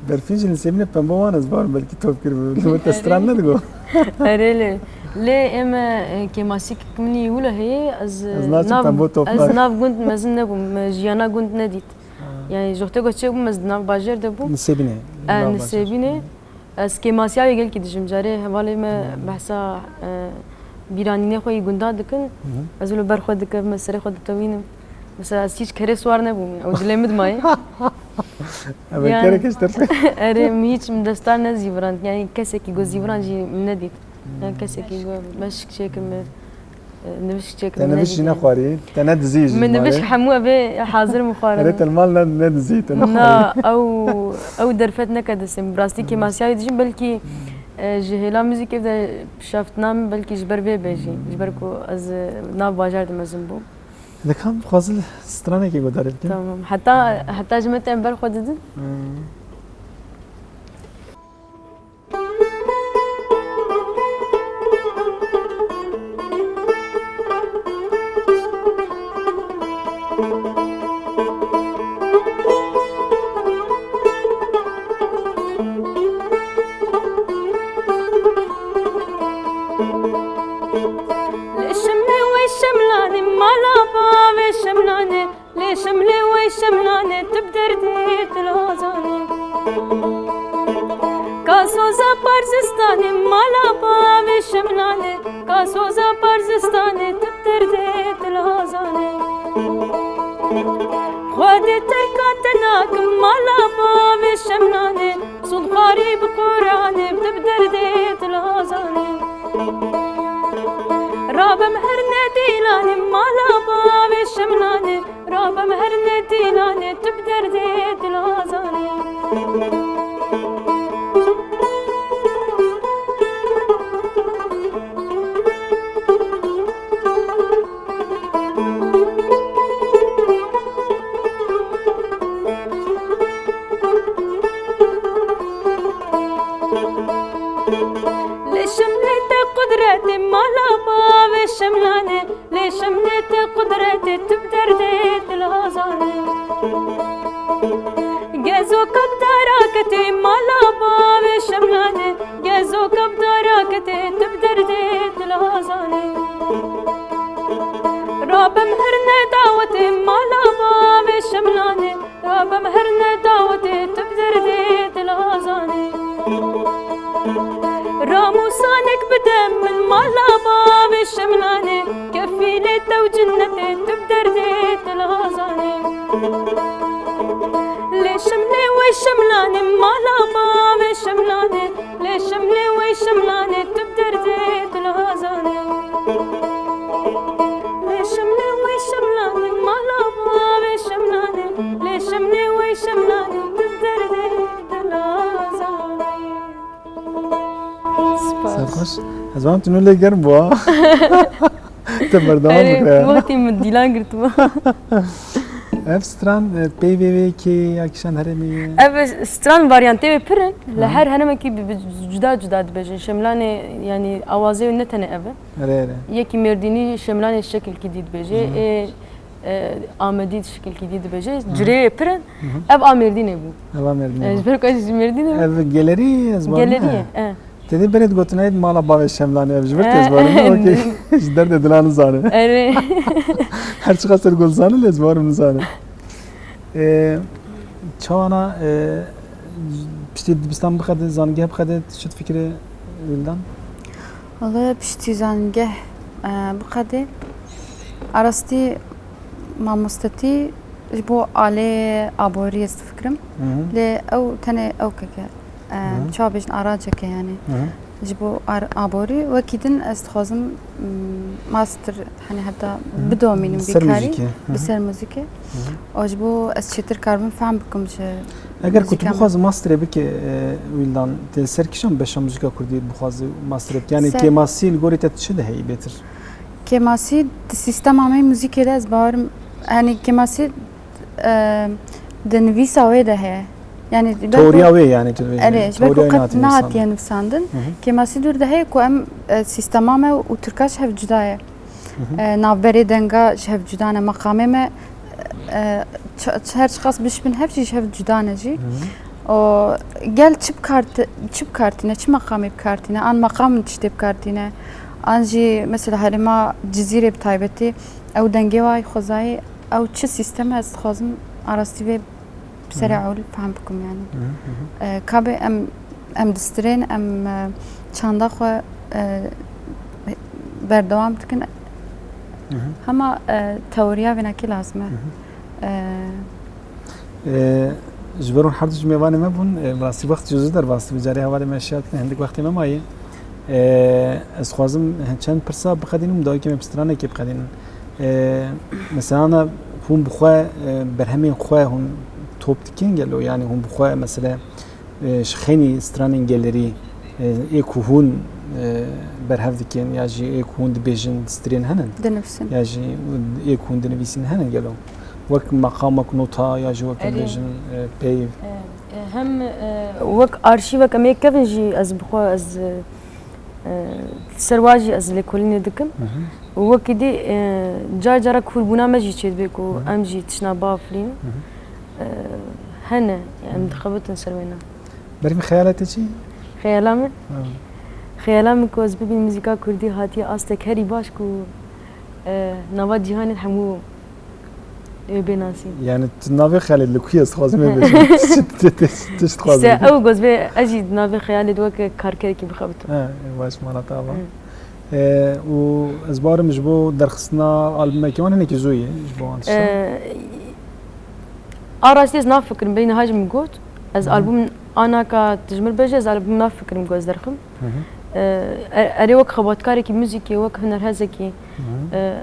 Berfîn jî li Nisêbînê pembo wan ez barim belkî top kiribe. Li wir te stran nedigo. Erê lê. Lê êm e, kêmasîk min î wilo heye, ez, Ez naçim pembo top ez nake. Nav gund mezin nebûm, me jiyana gund nedît. Yani ji wextê ku çêbûm ez di nav bajêr de bûm. Nisêbînê. E, Nisêbînê. Ez kêmasiya wê gelkî dijim. Carê hevalê me behsa e, bîranînê xwe yî gunda dikin. Ez wilo ber xwe dikevim, ez serê xwe ditewînim. Mesela ez hiç kerê siwar nebûm. Ew dilê min dimayê. Ev Yani- kerek eşterfe. Erê min hiç min destar nezîvirand. Yani kesekî go zîvirand jî min nedît. Yani kesekî go meşk çêkir me. E, nivişk çêkir. Te nivişk jî nexwarî, te ne dizî jî. Min nivişk hemû evê hazir min xwarin. Erê te li mal ne, ne dizî, te nexwarî. Na, ew, ew derfet neke destê min. Bi rastî kêmasiyayê dijîm, belkî e, ji hêla muzîkê de şeftina min belkî ji ber vê be jî. Ji ber ku ez e, nav bajar de mezin bûm. Dikan dixwazim stranekê guhdarî bikim. Tamam. Heta, heta ji me te em ber xwe didin. Hmm. Lê şimlê wey şimlanê mala bavê şimlanê. Lê şimlê wey şimlanê tu bi derdê dilazanê. Ka soza parzistanê mala bavê şimlanê. Ka soza parzistanê tu bi derdê dilazanê. Xwedê terka te nakim mala bavê şimlanê. Sûd xwarî bi Quranê tu bi derdê dilazanê. Rabim her ne dîlanê mala bavê şimlanê. Rabim her ne dîlanê tu bi derdê dilazanê. Lê şimlê te qudretê mala bavê şimlanê. Lê şimlê te qudretê tu bi derdê dilazanê. Gezo kap dara ketê mala bavê şimlanê. Gezo kap dara ketê tu bi derdê dilazanê. Rabim her ne dawetê mala bavê şimlanê. Rabim her ne dawetê tu bi derdê dilazanê. Ramûsanek bide min mala bavê şimlanê. Kefîlê te û cinnetê tu bi derdê dilazanê. Lê şimlê wey şimlanê mala bavê şimlanê. Lê şimlê wey şimlanê tu bi derdê dilazanê. Lê şimlê wey şimlanê mala bavê şimlanê. Lê şimlê wey şimlanê tu bi derdê dilazanê. Spas. Serxweş. Ez zanim tu nû lê germ bû ha. Te berdewam bike. Wextî min dîlan girtibû. Ev stran e, peyvê wê kê ya kîşan herêmê ye? Ev stran varyantê wê pir in. Li her herêmekî bi, bi cuda cuda dibêjin. Şemlanê, yanî awazê wê ne tenê ev e. Erê, erê. Yekî Mêrdînî, Şemlanê şekilkî dî dibêje. Ê, e, Amedî şekilkî dî dibêje. Cirê wê pir in. Ev a Mêrdînê bû. Ev a Mêrdînê bû. E, ji ber ku ez ji Mêrdînê me. Ev gelerî ez barim. Gelerî ye, e. Tedê berê digotinayê mala bavê Şemlanê ev ji vir tê ez barim. Okey. Ji derdê dila nizane. Erê. Her çiqas ser gol zane lê ez barim nizane. E, çawana e, piştî dibistan bixede, zangeh bixede, tu çi difikirê Wildan? Wele piştî zangeh e, bixede, arastî mamostetî ji bo alê aborî ez difikirim. Lê ew tenê ew keke. Em, çawa bêjin, araceke yani. Ji bo ar-, aborî wekî din ez dixwazim, m, master, hani heta bidomînim vî karî, bi ser muzîkê. Û ji bo ez çêtir karibim fehm bikim ji muzîka me. Eger ku tu bixwazî masterê bike, e, Wildan, tu li ser kîjan beşa muzîka kurdî bixwazî masterê bike? Yani kêmasî li gorî te çi de heyî bêtir? Kêmasî di sîstema me muzîkê de ez bawerim, yani kêmasî e, di nivîsa wê de heye. Yani, teoriya wê yani tu dibêjî. Erê, ji ber ku qet nehatiye nivîsandin. Kêmasî dûr de heye ku em e, sîstema me û tirka ji hev cuda ye. E, navberê denga ji hev cuda ne. Meqamê me E, ç-, ç-, her çiqas bişbin hev jî, ji hev cuda ne jî. Hı hı. O gel çi bi kar ti-, çi bi kar tîne, çi meqamê bi kar tîne, an meqam tiştê bi kar tîne, an jî mesela herêma Cizîrê bi taybetî, ew dengê wa xwezayî, ew çi sîstem e, ez dixwazim arastî vê bi serê Hı hı. ewil fehm bikim yani. Hı hı, hı hı. E, ka bê em, em distirên, em, e, çanda xwe, e, berdewam dikin. Hı hı. Hema, e, teoriya vênekê lazim e. Hı hı. E, E, ji ber hûn her du jî mêvanê me bûn, e, bi rastî wext ji zû derbas dibû. Carê hevalê me şiya dikin, hindik wextê me mayê. E, ez dixwazim çend pirsa biqedînim, dawî kêm bi stranekê biqedînim. E, mesela hûn bi xwe, e, berhemên xwe hûn top dikin gelo? Yani hûn bi xwe mesela, e, ji xeynî stranên gelerî, e, ê ku hûn, e, berhev dikin ya jî ê ku hûn dibêjin, distirên henin? Dinivîsin. Ya jî ê ku hûn dinivîsin henin gelo? Wek meqam, wek nota ya jî wek Erê. Bêjin, e, peyv? E, e, hem, e, wek arşîvek em ê kevin jî ez bi xwe ez, e, e, ser wa jî ez lêkolînê dikim. Hı hı. Û wekî dî, e, car cara kûrbûna me jî çêdibe ku Hı hı. em jî tiştna biafirînin. Hı hı. E, hene, em Hı hı. dixebitin ser wêna. Berî xeyala te çi? Xeyala min? Ha. Xeyala min ku ez bibînim muzîka kurdî hatiye astek herî baş ku, e, nava cîhanê hemû wê bê nasîn. Yani tu navê xeyalê li ku ye, dixwazim vê bêjim. Tişt, tişt, tişt dixwazim. İşte ew goz bê, ez jî navê xeyalê de weke karkerekî bixebitim. Ha, baş, mana te ava. Hı. E, û ez barim ji bo derxistina albumekî wan hinekî zû ye ji bo wan tişta. E, a rastî ez nafikirim, beyne ha jî min got. Ez Hı hı. album anaka tu ji min bêje, ez album nafikirim ku ez derxim. Hı hı. E, e, erê wek xebatkarekî muzîkê, wek hunerhezekî, Hı hı. e, e,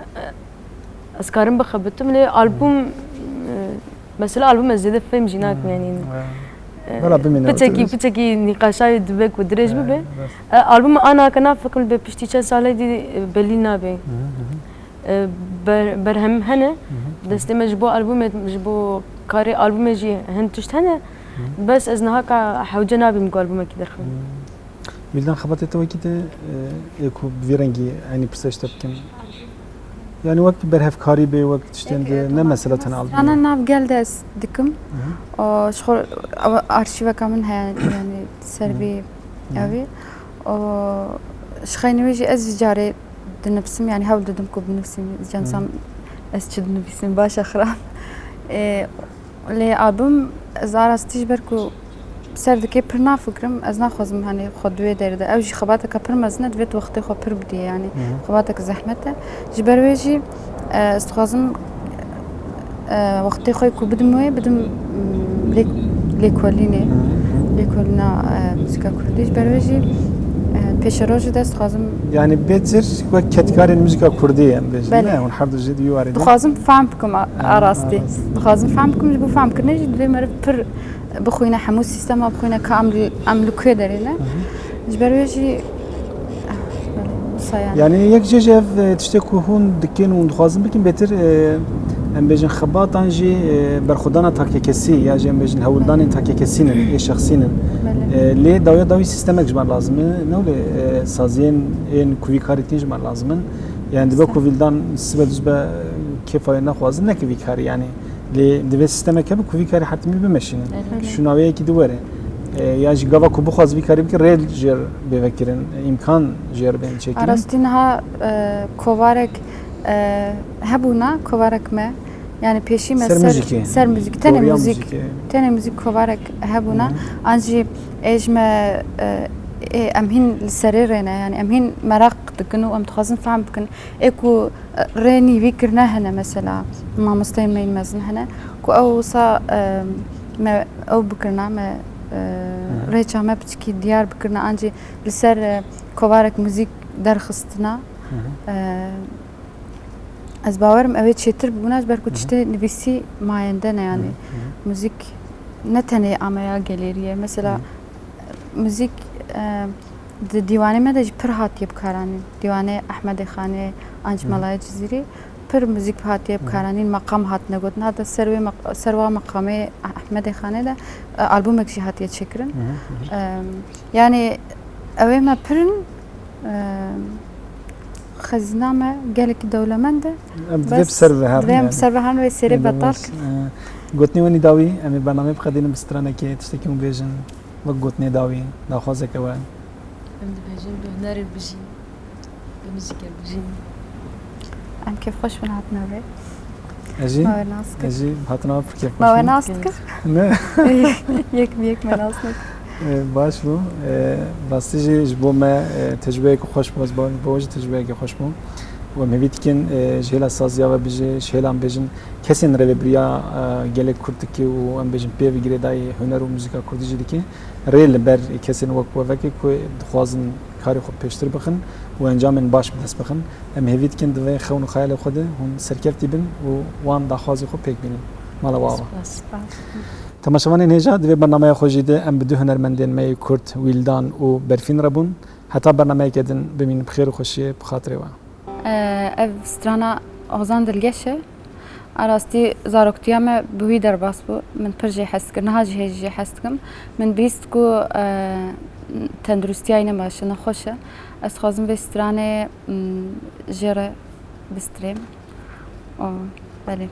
ez karim bixebitim, lê album, Hı. e, mesela album ez zêde fêm jî nakim, Hı. yani. Ya. E, Bela bimîne, piçekî, otur. Piçekî nîqaşa wê dibe ku dirêj Hı, bibe. Rast. E, album anaka nafikirim, bê piştî çend salê dî, e, belî nabe. Hı hı, hı hı. E, ber-, berhem hene. Hı hı. Destê me ji bo albumê, ji bo karê albumê jî hin tişt hene. Hı hı. Bes ez niha ka hewce nabîm ku albumekî derxim. Hı. Wîldan, xebatê te wekî te, e, ê ku bi vî rengî eynî pirsa ji te bikim. Yani wek berhevkarî bê, wek tiştên di, ne mesela tenê albumê. Strana nav gel de ez dikim. Hı hı. O, ji xwe, ew arşîveka min heye, yani ser Hı. vî Hı. evî. O, ji xeynî wê jî ez jî carê dinivîsim, yani hewl didim ku binivîsim, Hı. cansam ez çi dinivîsim, baş e xirab. E, lê album ez a rastî ji ber ku ser dikê pir nafikirim, ez naxwazim, hani, xwe di wê derê de. Ew jî xebateke pir mezin e, divê tu wextê xwe pir bidî, yani Hı hı. xebateke zehmet e. Ji ber wê jî, e, ez dixwazim, e, wextê xwe ku bidim wê, bidim, mm, lê-, lêkolînê, Hı hı. lêkolîna, e, muzîka kurdî. Ji ber wê jî, e, pêşerojê de ez dixwazim Yani bêtir wek kedkarên muzîka kurdî em bêjin, Belê. ne? Hûn her du jî di wî warê de. Dixwazim fehm bikim a, Ha, a rastî. a rastî. Dixwazim fehm bikim, ji bo fehm kirinê jî divê meriv pir bixwîne, hemû sîstema bixwîne, ka em li, em li ku derê ne. Hı hı. Ji ber wê jî, eh, belê, wisa yani. Yani yek jê ji ev, e, tiştê ku hûn dikin û hûn dixwazin bikin bêtir, e, em bêjin xebat an jî, e, berxwedana takekesî ya jî em bêjin hewldanên takekesî ne, ê şexsî ne. Belê. E, lê dawiya dawî sîstemek ji me lazim e, ne wile, e, saziyên ên ku vî karî tîn ji me lazim in. Yani dibe ku Wîldan sibe duz be, e, kêfa wê nexwazin, neke vî karî yani. Lê divê sîstemek hebe ku vî karî hetimî bimeşînin. Evet. Şûna wê yekî di were. E, ya jî gava ku bixwaz vî karî bike, rê jêr bê vekirin, îmkan jêr bên çêkirin. A rastî niha, e, kovarek, e, hebûna, kovarek me. Yani pêşî me Ser ser, muzîkê. ser muzîk, tenê Teoriya muzîk, muzîkê. tenê muzîk kovarek hebûna. Hı hı. An jî ê ji me, e, ê em hîn li serê rê ne, yani em hîn meraq dikin û em dixwazin fehm bikin. Ê ku, e, rê nîvî kirine hene mesela, mamosteyên me yên mezin hene, ku ew wisa, e, me ew bikirina, me, e, Hı hı. rêça me piçikî diyar bikirina, an jî li ser, e, kovarek muzîk derxistina. Hı hı. E, ez bawerim ew ê çêtir bibûna, ji ber ku Hı hı. tiştê nivîsî mayende ne, yani Hı hı. Hı hı. muzîk ne tenê ameya gelêrî ye. Mesela, Hı hı. muzîk, e, di dîwanê me de jî pir hatiye bikaranîn. Dîwanê Ehmedê Xanê, an jî Hı hı. Melayê Cizîrî pir muzîk hatiye Hı hı. bikaranîn, meqam hatine gotin. Heta ser wê meq-, ser wa meqamê Ehmedê Xanê de, e, albumek jî hatiye çêkirin. Hı hı, hı hı. E, yani ew ê me pir in, e, Xezîna me gelekî dewlemend e. Em divê bi ser ve herin, divê em bi ser ve herin wê sêrê betal kin. Gotinê we nî dawî, em ê bernameyê biqedînin bi stranekê, tiştekî hûn bêjin, wek gotinê dawî, daxwazeke we. Em dibêjin bi hunerê bijîn, bi muzîkê bijîn. Em kêfxweş bin hatina vê. Ez jî, ma we nas kir. Ez jî hatina pir kêfxweş bûm. Ma we nas dikir? Ne. Yek bi yek me nas nekir. E, baş bû. E, rastî jî ji bo me, e, tecrubeyeke xweş bû, ez bawer dikim bo we jî tecrubeyeke xweş bû. Û em hêvî dikin, e, ji hêla saziya ve bijî, ji hêlan bêjin, kesên rêvebiriya, e, gelek kurd dike û em bêjin pê ve girêdayî huner û muzîka kurdî jî dike. Rê li ber kesên wek we veke ku dixwazin karê xwe pêştir bixin û encamên baş bi dest bixin. Em hêvî dikin di vê xewn û xeyalê xwe de hûn serkeftî bin û wan daxwazê xwe pêk bînin. Mala we ava. Spas. Temaşevanên hêja, di vê bernameya xwe jî de em bi du hunermendên me yê Kurd, Wîldan û Berfîn re bûn. Heta bernameyeke din bimînin bi xêr û xweşiyê bi xatirê we. Ev strana Ozan Dilgeş e. A rastî zaroktiya me bi wî derbas bû. Min pir jê hez kir. Niha jî hêj jê hez dikim. Min bihîst ku, e, tenduristiya wî ne baş e, nexweş e. Ez dixwazim vê stranê, m, jê re bistrêm. Û belê.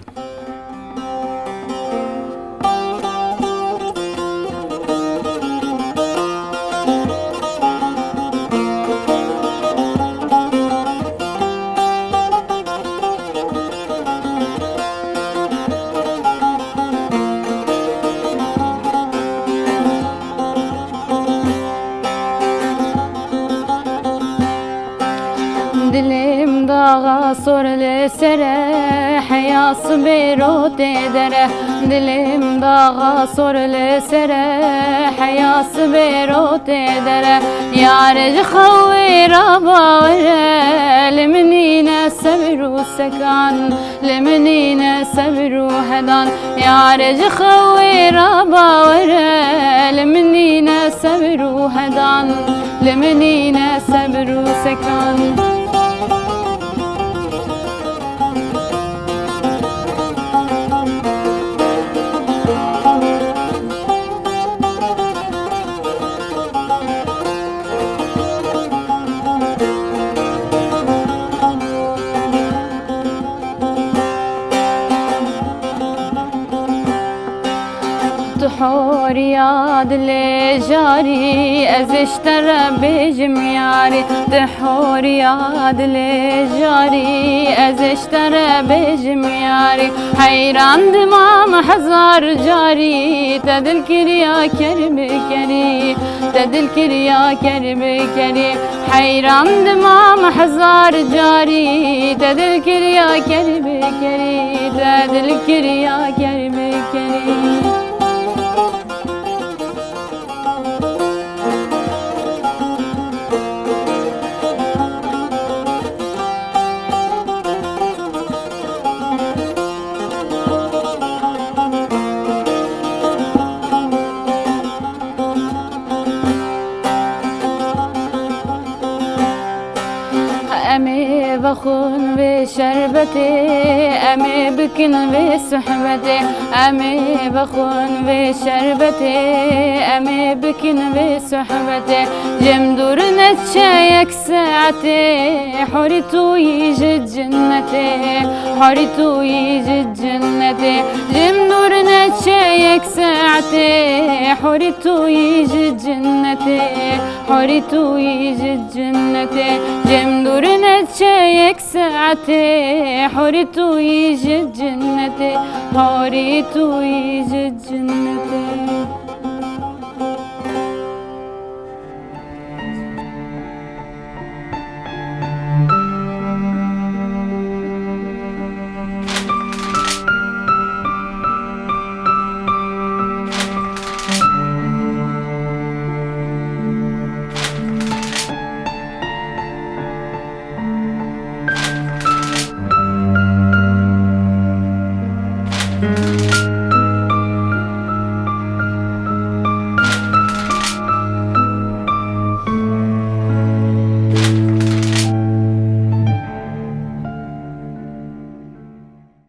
Dilêm daxa sor li ser e, heya sibê ro tê dere. Dilêm daxa sor li ser e, heya sibê ro tê dere. Yare ji xewê re bawer e, li min nîne sebir û sekan. Li min nîne sebir û hedan, yare ji xewê re bawer e. Li min nîne sebir û hedan, li min nîne sebir û sekan. Tu horiya dilê jarî, ez ê ji te re bêjim yarî. Tu horiya dilê jarî, ez ê ji te re bêjim yarî. Heyran dimam hezar carî, te dil kiriya ker bi kerî, te dil kiriya ker bi kerî. Heyran dimam hezar carî, te dil kiriya ker bi kerî, te dil kiriya ker bi kerî. Em ê vexwin vê şerbetê, em ê bikin vê sohbetê. Em ê vexwin vê şerbetê, em ê bikin vê sohbetê. Cem dur neçe yek saetê, horî tu yî ji cinnetê, horî tu yî ji cinnetê. Cem dur neçe yek saetê, horî tu yî ji cinnetê, horî tu yî ji cinnetê. Cem dur neçe yek saetê, horî tu yî ji cinnetê, horî tu yî ji cinnetê.